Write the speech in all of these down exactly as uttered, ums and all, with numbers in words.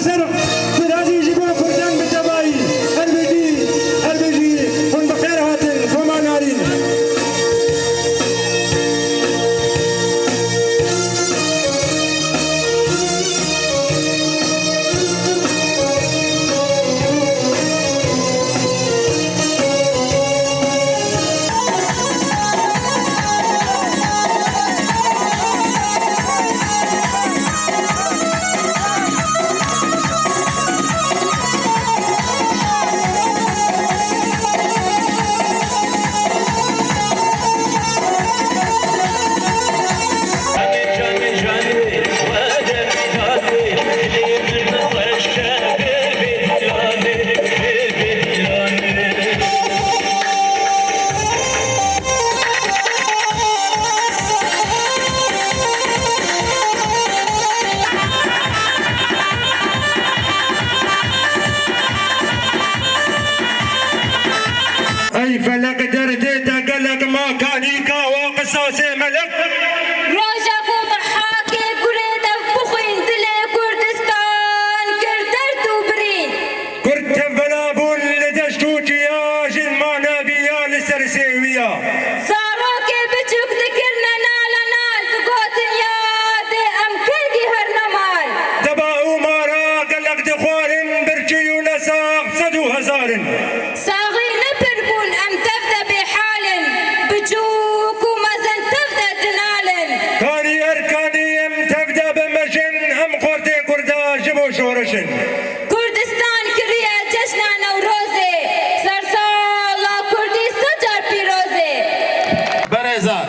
Ser sirazî ji bo Kurdan bi tevayî. Her bijî, her bijî, hûn bi xêr hatin, Koma Narîn. Ey felek derdê te gelek ma kanî kawa qisasê melek. Roja ku Dehakê kurê dev bixwîn dilê Kurdistan kir derd û birîn. Kurd tevbela bûn li deşt û çiyajin ma nebiya li ser sêwiya. Zarokê biçûk dikirine nala nal, digotin yadê em kengî herine mal. Deba û mara gelek dixwarin, birçî û nesax sed û hezar in. Saxî ne pir bûn, em tev de bêhal in, biçûk û mezin tev de dinal in. Kanî er kanî em tev de bimejin, em xortê Kurda ji bo şoreş in. Kurdistan kiriye cejna Newrozê, sersala Kurdî sed car pîroz e. Berêzan,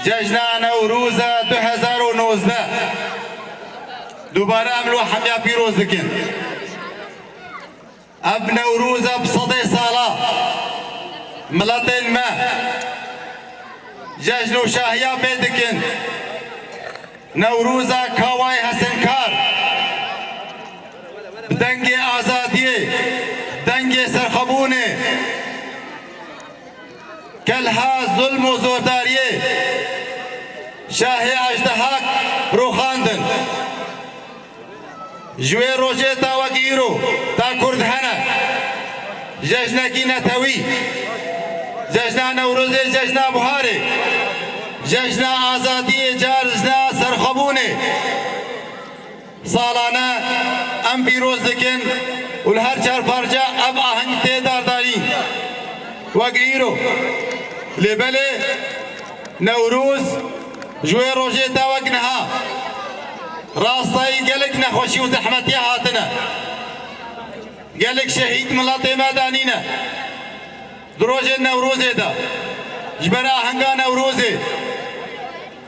cejna Newroza du hezar û nozdeh dubare em li we hemiya pîroz dikin. Ev Newroza bi sedê sala miletên me cejn û şahiya pê dikin. Newroza Kawayê Hesinkar bi dengê azadiyê, dengê serxwebûnê, kelha zulm û zordariyê şahê ejdehak rûxandin. Ji wê rojê ta wek îro, ta Kurd hene cejnekî netewî, cejna Newrozê, cejna Buharê, cejna azadiyê, cejna serxwebûnê. Salane em pîroz dikin û li her çar parça ev aheng tê dardarîn. Wek îro. Lê belê Newroz ji wê rojê ta wek niha rastayî gelek nexweşî û zehmetiya hatine. Gelek şehîd miletê me danîne. Di rojên Newrozê de, ji ber ahenga Newrozê,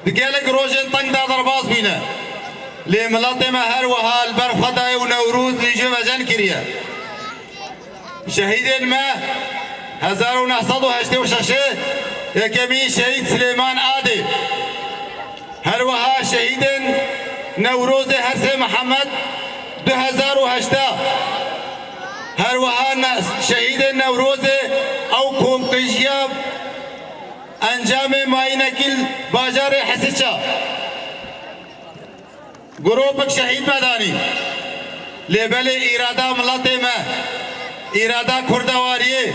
di gelek rojên teng de derbas bûne. Lê miletê me her wiha li ber xwe daye û Newroz li jê ve jen kiriye. Şehîdên me, hezar û neh sed û heştê û şeş, yekemîn şehîd Silêman Adê. Her wiha şehîdên Newrozê Hersê Mihemed du hezar û heşta. Her wiha ne-, şehîdên Newrozê ew komkujiya encamê mayînekî li bajarê Hesiça. Gropek şehîd me danî. Lê belê îrada miletê me, îrada kurdewariyê,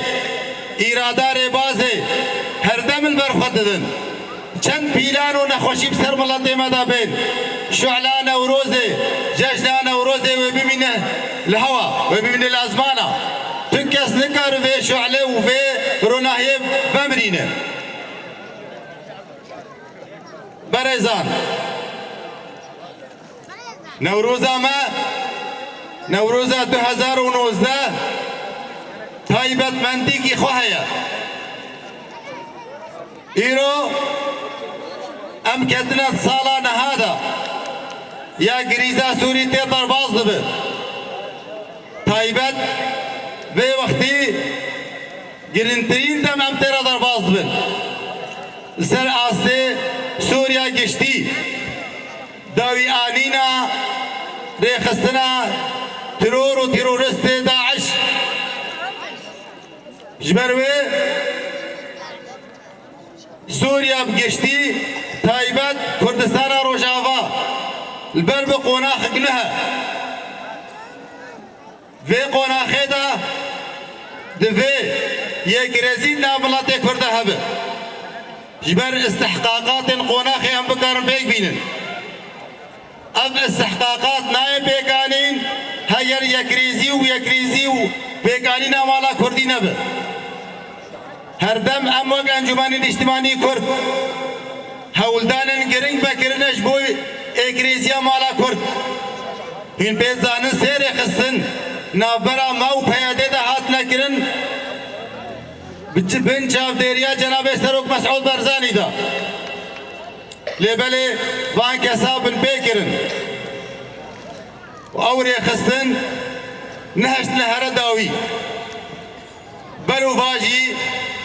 îrada rêbazê herdem li ber xwe didin. Çend pîlan û nexweşî bi ser miletê me de bên. Şuela Newrozê, cejna Newrozê wê bimîne li hewa, wê bimîne li ezmana. Tu kes nikare vê şuelê û vê ronahiyê vemirîne. Berêzan, Newroza me, Newroza du hezar û nozdeh taybetmendîkî xwe heye. Îro em ketine sala niha de ya grîza Sûrî tê derbas dibe. Taybet vê wextî girîngtirîn dem em tê re derbas dibin. Li ser astê Sûriya giştî, dawî anîna rêxistina teror û teroristê DAIŞ. Ji ber wê Sûriya bi giştî, taybet Kurdistana Rojava li ber bi qonaxek nû e. Vê qonaxê de divê yekrêzî nav miletê Kurd de hebe. Ji ber istihqaqatên qonaxê em bikarin pêk bînin. Ev istihqaqat nayên pêkanîn heger yekrêzî û yekrêzî û pêkanîna mala Kurdî nebe. Herdem em wek Encûmenê Niştimanî Kurd hewldanên giring vekirine ji bo êkrêziya mala Kurd. Hûn pê zanin sê rêxistin navbera me û P Y D de hatine kirin, bi çi-, bin çavdêriya Cenabê Serok Mesûd Barzanî de. Lê belê van kesa binpê kirin. Û ew rêxistin nehiştine here dawî. Ber û va jî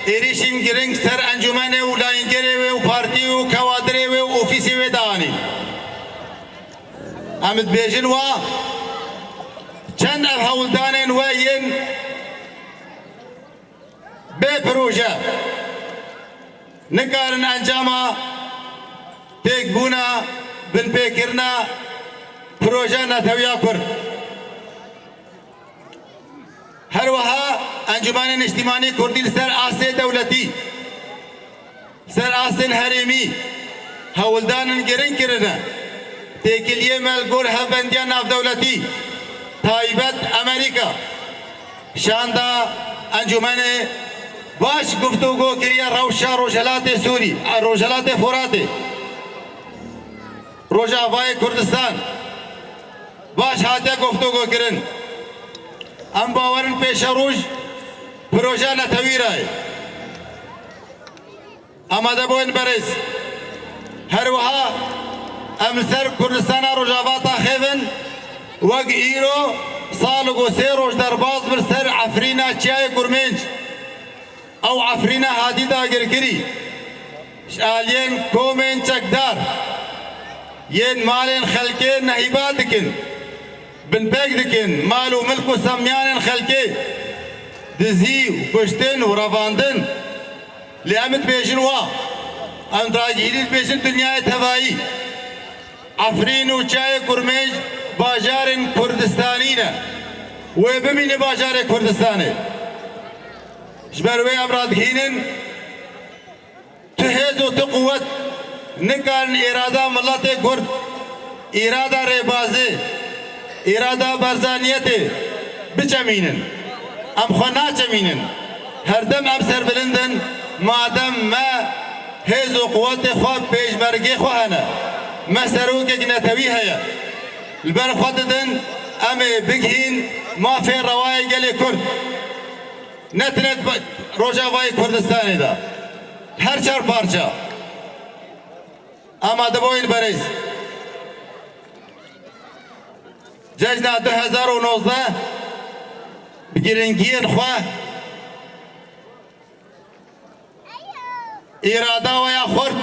êrîşên giring ser encûmenê û layîngerê wê û partî û kewadirê wê û ofîsê wê danîn. Em dibêjin wa çend ev hewldanên we yên bê proje nikarin encama têkbûna binpêkirina proje netewiya Kurd. Her wiha Encûmenê Niştimanî Kurdî li ser astê dewletî, ser astên herêmî hewldanên giring kirine. Têkiliyê me li gor hevbendiya navdewletî, taybet Amerîka, şanda encûmenê baş guftûgo kiriye rewşa Rojhelatê Sûrî, Rojhelatê Foratê, Rojavayê Kurdistan. Baş hate guftûgo kirin. Em bawerin pêşeroj proje netewî re ye. Amade bûn berêz. Her wiha em li ser Kurdistana Rojava taxivin, wek îro sal û sê roj derbas bi li ser Efrîna Çiyayê Kurmênc. Ew Efrîna hatî dagirkirî ji aliyên komên çekdar yên malên xelkê nehîba dikin, binpêk dikin, mal û milk û semiyanên xelkê dizî û kuştin û revandin. Lê em dibêjin wa, em ragihînî dibêjin dinyayê tevayî. Efrîn û Çiyayê Kurmênc bajarên Kurdistanî ne. Wê bimîne bajarê Kurdistanê. Ji ber wê em radihînin, tu hêz û tu quwet nikarin îrada miletê Kurd, îrada rêbazê, îrada Barzaniyetê biçemînin. Em xwe naçemînin. Herdem em serbilind in, madem me hêz û quwetê xwe, pêşmergê xwe hene, me serokek netewî heye. Li ber xwe didin, em ê bigihîn mafê rewayê gelê Kurd. Ne tenê di Rojavayê Kurdistanê de. Her çar parça. Amade bûyî berêz. Cejna du hezar û nozdeh bi giringiyên xwe Îrada we ya xurt,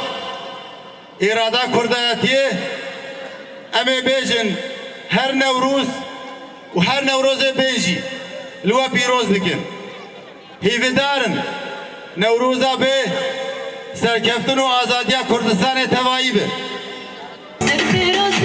îrada kurdayetiyê, em ê bêjin her Newroz û her Newrozê bên jî li we pîroz dikin. Hîvîdar in Newroza bê serkeftin û azadiya Kurdistanê tevayî be. Ser pîroz